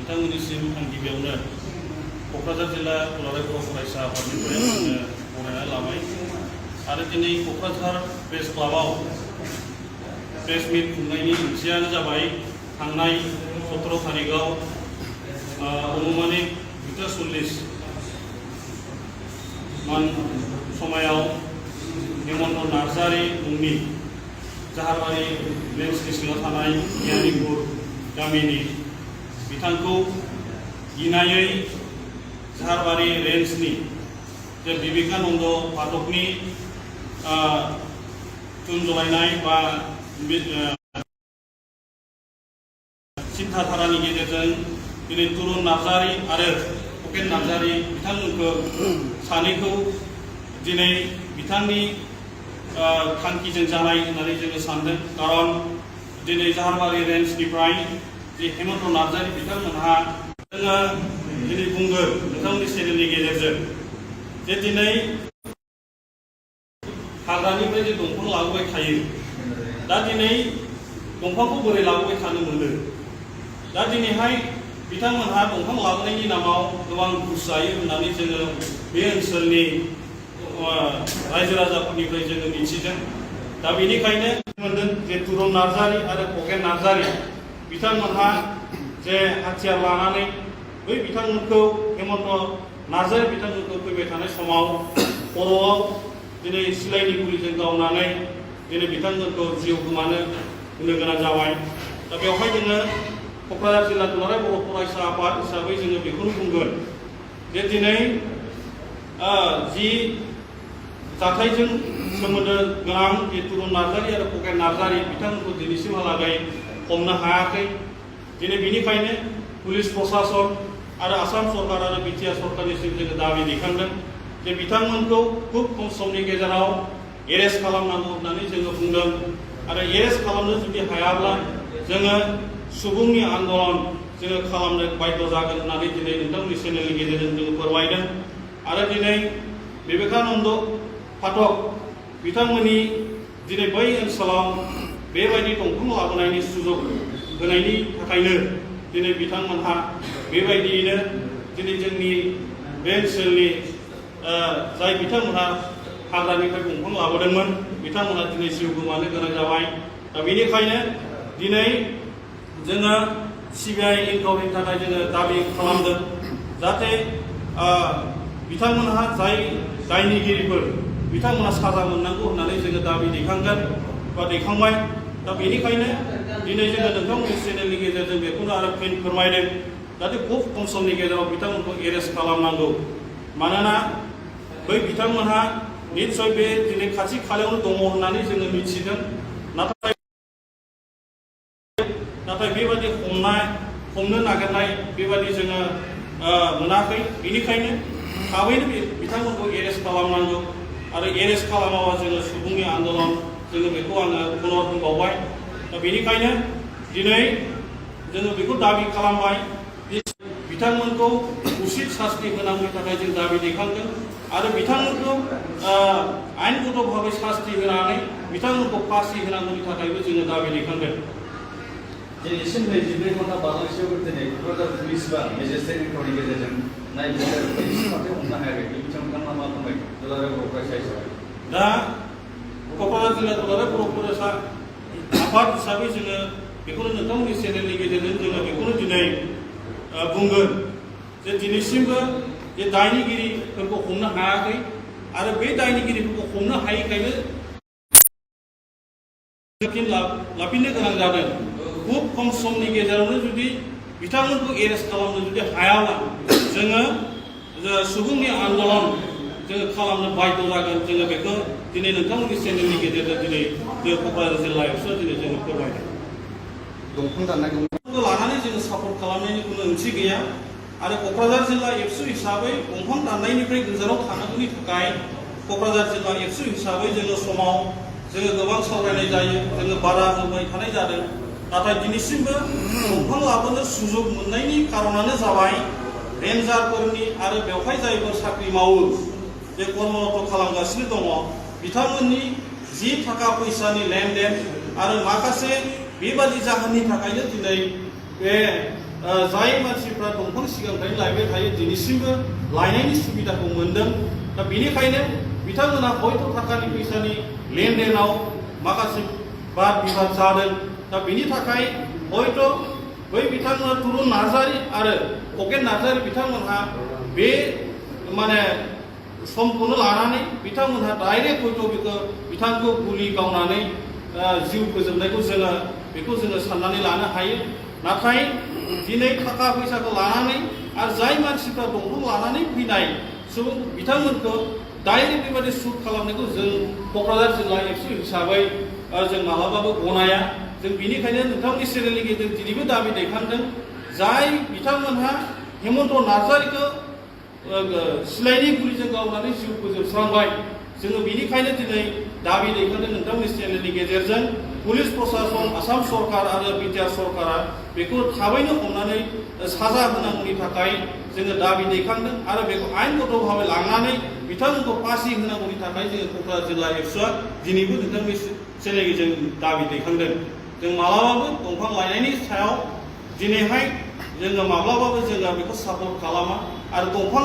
बिथांमोननिसिम आं गिबियावनो क'क्राझार जिल्ला दुलाराय बर' फरायसा आफादनिफ्राय बरायना लाबाय आरो दिनै क'क्राझार प्रेस क्लाबाव प्रेस मिट खुंनायनि ओंथियानो जाबाय थांनाय 17 तारिखआव अनुमानिक 40 मान समायाव हेमन्त नार्जारी मुंनि जाहारबारि रेन्जनि सिङाव थानाय गियानिपुर गामिनि बिथांखौ गिनायै जाहारबारि रेन्जनि जे बिबेकानन्द फाटकनि थुनजलायनाय बा सिन्थाधारानि गेजेरजों दिनै तुरुन नार्जारी आरो उपेन नार्जारी बिथांमोनखौ सानैखौ दिनै बिथांनि थांखिजों जानाय होननानै जोङो सानदों। खारन दिनै जाहारबारि रेन्जनिफ्राय जे हेमन्त नार्जारी बिथांमोनहा जोङो दिनै बुंगोन नोंथांमोननि चेनेलनि गेजेरजों जे दिनै हाग्रानिफ्राय जे दंफां लाबोबाय थायो, दा दिनै दंफांखौ बोरै लाबोबाय थानो मोनो? दा दिनैहाय बिथांमोनहा दंफां लाबोनायनि नामाव गोबां घुस जायो होननानै जोङो बे ओनसोलनि रायजो राजाफोरनिफ्राय जोङो मिथिदों। दा बेनिखायनो मोनदों जे तुरुन नार्जारी आरो उपेन नार्जारी बिथांमोनहा जे हाथियार लानानै बै बिथांमोनखौ हेमन्त नार्जारी बिथांमोनखौ फैबाय थानाय समाव खर'आव दिनै सिलाइनि गुलिजों गावनानै दिनै बिथांमोनखौ जिउ गोमानो होनो गोनां जाबाय। दा बेवहाय जोङो क'क्राझार जिल्ला दुलाराय बर' फरायसा आफाद हिसाबै जोङो बेखौनो बुंगोन जे दिनै जि जाथायजों सोमोन्दो गोनां जे तुरुन नार्जारी आरो उपेन नार्जारी बिथांमोनखौ दिनैसिमहालागै हमनो हायाखै। दिनै बेनिखायनो पुलिस प्रशासन आरो आसाम सरकार आरो बिटिआर सरकारनिसिम जोङो दाबि दैखांदों जे बिथांमोनखौ खुब खम समनि गेजेराव एरेस्ट खालामनांगौ होननानै जोङो बुंदों। आरो एरेस्ट खालामनो जुदि हायाब्ला जोङो सुबुंनि आन्दलन जोङो खालामनो बाध्य जागोन होननानै दिनै नोंथांमोननि चेनेलनि गेजेरजों जोङो फोरमायदों। आरो दिनै बिबेकानन्द फाटक बिथांमोननि दिनै बै ओनसोलाव बेबायदि दंफां लाबोनायनि सुजुग होनायनि थाखायनो दिनै बिथांमोनहा बेबायदियैनो दिनै जोंनि बे ओनसोलनि जाय बिथांमोनहा हाग्रानिफ्राय दंफां लाबोदोंमोन बिथांमोनहा दिनै जिउ गोमानो गोनां जाबाय। दा बेनिखायनो दिनै जोङो सिबिआइ इनक्वायरिनि थाखाय जोङो दाबि खालामदों जाहाथे बिथांमोनहा जाय दायनिगिरिफोर बिथांमोनहा साजा मोननांगौ होननानै जोङो दाबि दैखांगोन बा दैखांबाय। दा बेनिखायनो दिनै जोङो नोंथांमोननि चेनेलनि गेजेरजों बेखौनो आरो फिन फोरमायदों जाहाथे खुब खम समनि गेजेराव बिथांमोनखौ एरेस्ट खालामनांगौ। मानोना बै बिथांमोनहा निस्सय बे दिनै खाथि खालायावनो दङ होननानै जोङो मिथिदों। नाथाय बेबायदि हमनो नागिरनाय बेबायदि जोङो मोनाखै। बेनिखायनो थाबैनो बिथांमोनखौ एरेस्ट खालामनांगौ। आरो एरेस्ट खालामाबा जोङो सुबुंनि आन्दलन जोङो बेखौ आङो पुनर बुंबावबाय। दा बेनिखायनो दिनै जोङो बेखौ दाबि खालामबाय बिथांमोनखौ उचित सास्ति होनांगौनि थाखाय जों दाबि दैखांदों। आरो बिथांमोनखौ आयेनगत भाबै सास्ति होनानै बिथांमोनखौ फासि होनांगौनि थाखायबो जोङो दाबि दैखांदों। दिनैसिम 24 घन्टा बारलांसेयावबो दिनै क'क्राझार पुलिस बा मेजिस्ट्रेट इनक्वायरिनि गेजेरजों नायबिजिरगिरि माथो हमनो हायाखै। बे बिथांमोनहा मा फोरमायगोन दुलाराय बर' फरायसा हिसाबै? दा क'क्राझार जिल्ला दुलाराय बर' फरायसा आफाद हिसाबै जोङो बेखौनो नोंथांमोननि चेनेलनि गेजेरजों जोङो बेखौनो दिनै बुंगोन जे दिनैसिमबो जे दायनिगिरिफोरखौ हमनो हायाखै। आरो बे दायनिगिरिफोरखौ हमनो हायैखायनो लाफिननो गोनां जादों। खुब खम समनि गेजेरावनो जुदि बिथांमोनखौ एरेस्ट खालामनो जुदि हायाब्ला जोङो सुबुंनि आन्दलन जोङो खालामनो बाध्य जागोन। जोङो बेखौ दिनै नोंथांमोननि चेनेलनि गेजेरजों दिनै जों क'क्राझार जिल्लायावसो दिनै जोङो फोरमायदों। दंफां दाननायखौ लानानै जोङो सापर्ट खालामनायनि खुनु ओंथि गैया। आरो क'क्राझार जिल्ला एबसु हिसाबै दंफां दाननायनिफ्राय गोजानाव थानांगौनि थाखाय क'क्राझार जिल्ला एबसु हिसाबै जोङो समाव जोङो गोबां सावरायनाय जायो, जोङो बादा होबाय थानाय जादों। नाथाय दिनैसिमबो दंफां लाबोनो सुजुग मोननायनि खारनानो जाबाय रेन्जारफोरनि आरो बेवहाय जायफोर साख्रि मावो जे कर्मरत खालामगासिनो दङ बिथांमोननि जि थाखा फैसानि लेनदेन आरो माखासे बेबादि जाहोननि थाखायनो दिनै बे जाय मानसिफ्रा दंफां सिगांनिफ्रायनो लायबाय थायो दिनैसिमबो लायनायनि सुबिदाखौ मोनदों दा बेनिखायनो बिथांमोना हयथ' थाखानि फैसानि लेनदेनाव माखासे बाद बिबाद जादों दा बेनि थाखाय हयथ' बै बिथांमोना तुरुन नार्जारी आरो खगेन नार्जारी बिथांमोनहा बे माने समखौनो लानानै बिथांमोनहा डाइरेक्ट हयथ' बेखौ बिथांखौ गुलि गावनानै जिउ फोजोबनायखौ जोङो साननानै लानो हायो नाथाय दिनै थाखा फैसाखौ लानानै आरो जाय मानसिफ्रा दंफां लानानै फैनाय सुबुं बिथांमोनखौ डाइरेक्ट बेबायदि सुट खालामनायखौ जों क'क्राझार जिल्ला एबसु हिसाबै जों मालाबाबो गनाया जों बिनिखायनो नोंथांमोननि चेनेलनि गेजेरजों दिनैबो दाबि दैखांदों जाय बिथांमोनहा हेमन्त नार्जारीखौ सिलाइनि गुलिजों गावनानै जिउ फोजोबस्रांबाय जोङो बिनिखायनो दिनै दाबि दैखांदों नोंथांमोननि चेनेलनि गेजेरजों पुलिस प्रशासन आसाम सरकार आरो बिटिआर सरकारा बेखौ थाबैनो हमनानै साजा होनांगौनि थाखाय जोङो दाबि दैखांदों आरो बेखौ आयेनगत भाबै लांनानै बिथांमोनखौ फासि होनांगौनि थाखाय जोङो क'क्राझार जिल्ला एबसुआ दिनैबो नोंथांनि चेनेलनि जों दाबि दैखांदों जों मालाबाबो दंफां लायनायनि सायाव दिनैहाय जोङो माब्लाबाबो जोङो बेखौ सापर्ट खालामा आरो दंफां